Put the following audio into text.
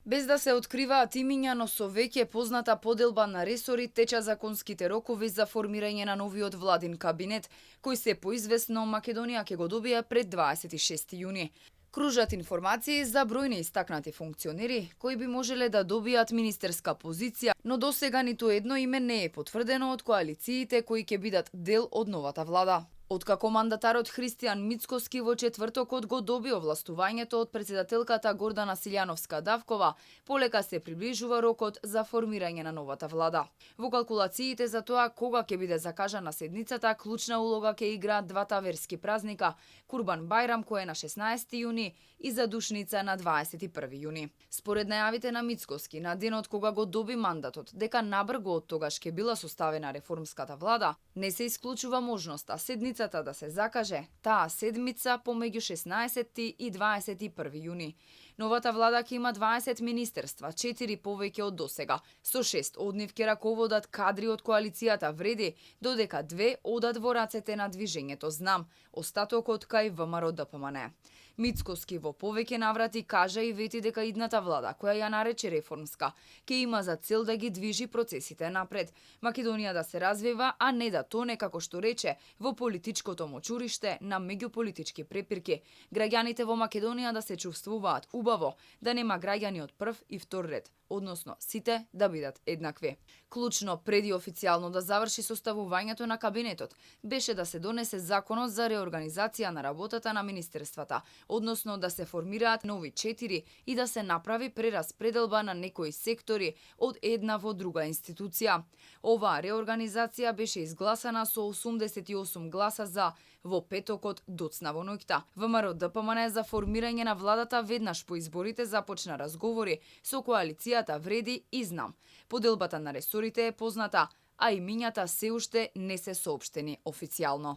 Без да се откриваат имиња, но со веќе позната поделба на ресори, теча законските рокови за формирање на новиот владин кабинет, кој се поизвестно Македонија ќе го добие пред 26 јуни. Кружат информации за бројни истакнати функционери кои би можеле да добијат министерска позиција, но досега ниту едно име не е потврдено од коалициите кои ќе бидат дел од новата влада. Откако мандатарот Христијан Мицкоски во четвртокот го доби овластувањето од председателката Гордана Силјановска-Давкова, полека се приближува рокот за формирање на новата влада. Во калкулациите за тоа кога ќе биде закажана седницата, клучна улога ќе играат двата верски празника – Курбан Бајрам кој е на 16 јуни и Задушница на 21 јуни. Според најавите на Мицкоски, на денот кога го доби мандатот дека набрго од тогаш ќе била составена реформската влада, не се исклучува можноста седницата да се закаже таа седмица помеѓу 16 и 21 јуни. Новата влада ќе има 20 министерства, 4 повеќе од досега. Со 6 од нив ќе раководат кадри од коалицијата Вреди, додека 2 одат во рацете на движењето Знам, остатокот кај ВМРО-ДПМН. Мицкоски во повеќе наврати кажа и вети дека идната влада, која ја нарече реформска, ќе има за цел да ги движи процесите напред, Македонија да се развива, а не да тоне, како што рече, во политичкото мочуриште на меѓуполитички препирки, граѓаните во Македонија да се чувствуваат убаво, да нема граѓани од прв и втор ред, односно сите да бидат еднакви. Клучно преди официјално да заврши составувањето на кабинетот беше да се донесе законот за реорганизација на работата на министерствата, односно да се формираат нови 4 и да се направи прераспределба на некои сектори од една во друга институција. Оваа реорганизација беше изгласана со 88 гласа за во петокот доцна во ноќта. ВМРО-ДПМН за формирање на владата веднаш по изборите започна разговори со коалицијата Вреди и Знам. Поделбата на ресорите е позната, а имињата се уште не се соопштени официјално.